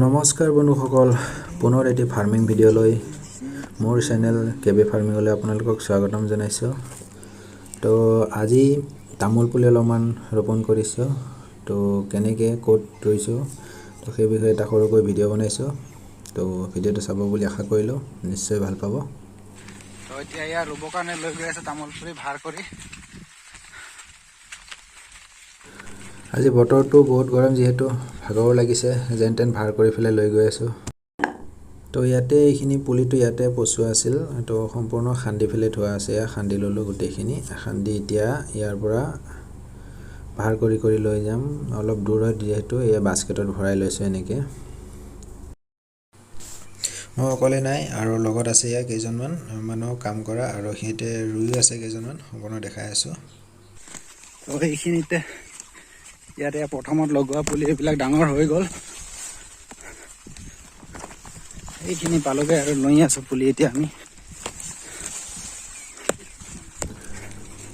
নমস্কাৰ বন্ধুসকল, পুনৰ এটি ফাৰ্মিং ভিডিঅ'লৈ মোৰ চেনেল কে বি ফাৰ্মিঙলৈ আপোনালোকক স্বাগতম জনাইছোঁ। তো আজি তামোল পুলি অলপমান ৰোপণ কৰিছোঁ, তো কেনেকৈ ক'ত ৰুইছোঁ তো সেই বিষয়ে এটা সৰুকৈ ভিডিঅ' বনাইছোঁ। তো ভিডিঅ'টো চাব বুলি আশা কৰিলোঁ, নিশ্চয় ভাল পাব। তো এতিয়া ইয়াৰ ৰুবৰ কাৰণে লৈ গৈ আছে তামোল পুলি ভাৰ কৰি। আজি বতৰটো বহুত গৰম যিহেতু ভাগৰো লাগিছে, যেন তেন ভাৰ কৰি পেলাই লৈ গৈ আছোঁ। তো ইয়াতে এইখিনি পুলিটো ইয়াতে পচোৱা আছিল, তো সম্পূৰ্ণ খান্দি পেলাই থোৱা আছে। এয়া খান্দি ল'লোঁ গোটেইখিনি, খান্দি এতিয়া ইয়াৰ পৰা ভাৰ কৰি কৰি লৈ যাম। অলপ দূৰ হয় যিহেতু, এয়া বাস্কেটত ভৰাই লৈছোঁ এনেকৈ। মই অকলে নাই, আৰু লগত আছে এয়া কেইজনমান মানুহ কাম কৰা, আৰু সিহঁতে ৰুইও আছে কেইজনমান, সম্পূৰ্ণ দেখাই আছোঁ। তো এইখিনিতে ইয়াতে প্ৰথমত লগোৱা পুলি এইবিলাক ডাঙৰ হৈ গ'ল। এইখিনি পালোগৈ আৰু লৈ আছোঁ পুলি এতিয়া আমি।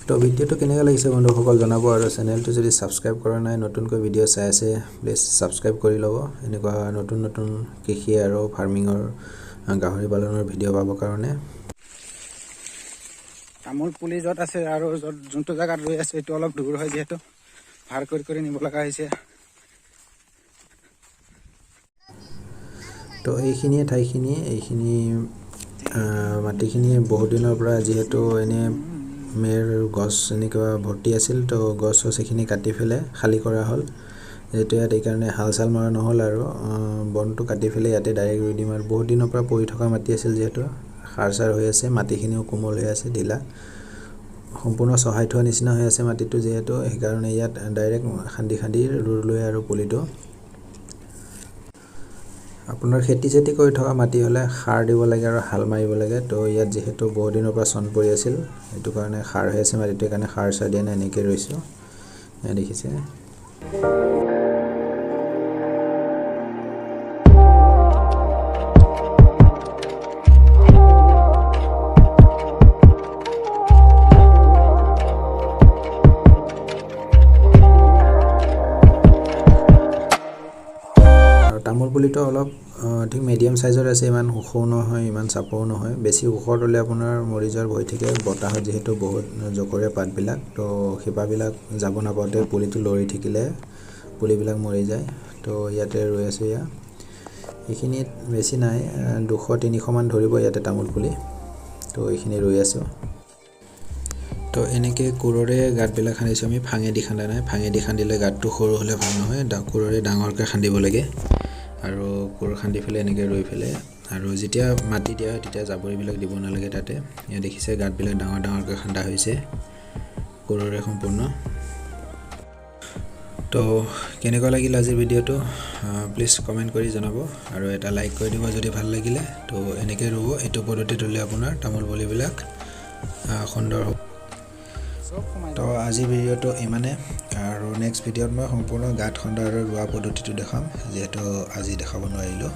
তো ভিডিঅ'টো কেনেকুৱা লাগিছে বন্ধুসকল জনাব, আৰু চেনেলটো যদি ছাবস্ক্ৰাইব কৰা নাই, নতুনকৈ ভিডিঅ' চাই আছে প্লিজ ছাবস্ক্ৰাইব কৰি ল'ব। এনেকুৱা নতুন নতুন কৃষি আৰু ফাৰ্মিঙৰ গাহৰি পালনৰ ভিডিঅ' পাবৰ কাৰণে। তামোল পুলি য'ত আছে আৰু য'ত যোনটো জেগাত ৰুই আছে এইটো অলপ দূৰ হয় যিহেতু ভাৰ কৰি কৰি নিব লগা হৈছে। তো এইখিনিয়ে ঠাইখিনি, এইখিনি মাটিখিনি বহুত দিনৰ পৰা যিহেতু এনে মেৰ গছ এনেকুৱা ভৰ্তি আছিল, তো গছ চছ এইখিনি কাটি পেলাই খালী কৰা হ'ল। যিহেতু ইয়াত এইকাৰণে হাল চাল মৰা নহ'ল আৰু বনটো কাটি পেলাই ইয়াতে ডাইৰেক্ট ৰুই দিম। আৰু বহুত দিনৰ পৰা পৰি থকা মাটি আছিল যিহেতু সাৰ চাৰ হৈ আছে, মাটিখিনিও কোমল হৈ আছে, ঢিলা, সম্পূৰ্ণ চহাই থোৱা নিচিনা হৈ আছে মাটিটো যিহেতু, সেইকাৰণে ইয়াত ডাইৰেক্ট খান্দি খান্দি ৰুলোঁ আৰু পুলিটো। আপোনাৰ খেতি চেতি কৰি থকা মাটি হ'লে সাৰ দিব লাগে আৰু হাল মাৰিব লাগে। তো ইয়াত যিহেতু বহুত দিনৰ পৰা চন পৰি আছিল, সেইটো কাৰণে সাৰ হৈ আছে মাটিটো, সেইকাৰণে সাৰ চাৰ দিয়া নাই, এনেকৈ ৰুইছোঁ। এয়া দেখিছে। তামোল পুলিটো অলপ ঠিক মিডিয়াম চাইজৰ আছে, ইমান ওখও নহয় ইমান চাপৰো নহয়। বেছি ওখ হ'লে আপোনাৰ মৰি যোৱাৰ ভয় থাকে, বতাহত যিহেতু বহুত জকৰে পাতবিলাক, তো শিপাবিলাক যাব নাপাওঁতে পুলিটো লৰি থাকিলে পুলিবিলাক মৰি যায়। তো ইয়াতে ৰুই আছোঁ। এয়া এইখিনিত বেছি নাই, 200-300মান ধৰিব ইয়াতে তামোল পুলি। তো এইখিনি ৰুই আছোঁ। তো এনেকৈ কোৰৰে গাঁতবিলাক খান্দিছোঁ আমি, ফাঙেদি খান্দা নাই। ফাঙেদি খান্দিলে গাঁতটো সৰু হ'লে ভাল নহয়, কোৰৰে ডাঙৰকৈ খান্দিব লাগে। আৰু কোৰ খান্দি পেলাই এনেকৈ ৰুই পেলাই, আৰু যেতিয়া মাটি দিয়া হয় তেতিয়া জাবৰিবিলাক দিব নালাগে তাতে। এয়া দেখিছে গাঁতবিলাক ডাঙৰ ডাঙৰকৈ খান্দা হৈছে কোৰৰে সম্পূৰ্ণ। তো কেনেকুৱা লাগিল আজিৰ ভিডিঅ'টো প্লিজ কমেণ্ট কৰি জনাব, আৰু এটা লাইক কৰি দিব যদি ভাল লাগিলে। তো এনেকৈ ৰুব, এইটো পদ্ধতিত ৰুলে আপোনাৰ তামোল পুলিবিলাক সুন্দৰ হ'ব। তো আজিৰ ভিডিঅ'টো ইমানে, আৰু নেক্সট ভিডিঅ'ত মই সম্পূৰ্ণ গাঁত খন্দা আৰু ৰোৱা পদ্ধতিটো দেখাম, যিহেতু আজি দেখাব নোৱাৰিলোঁ।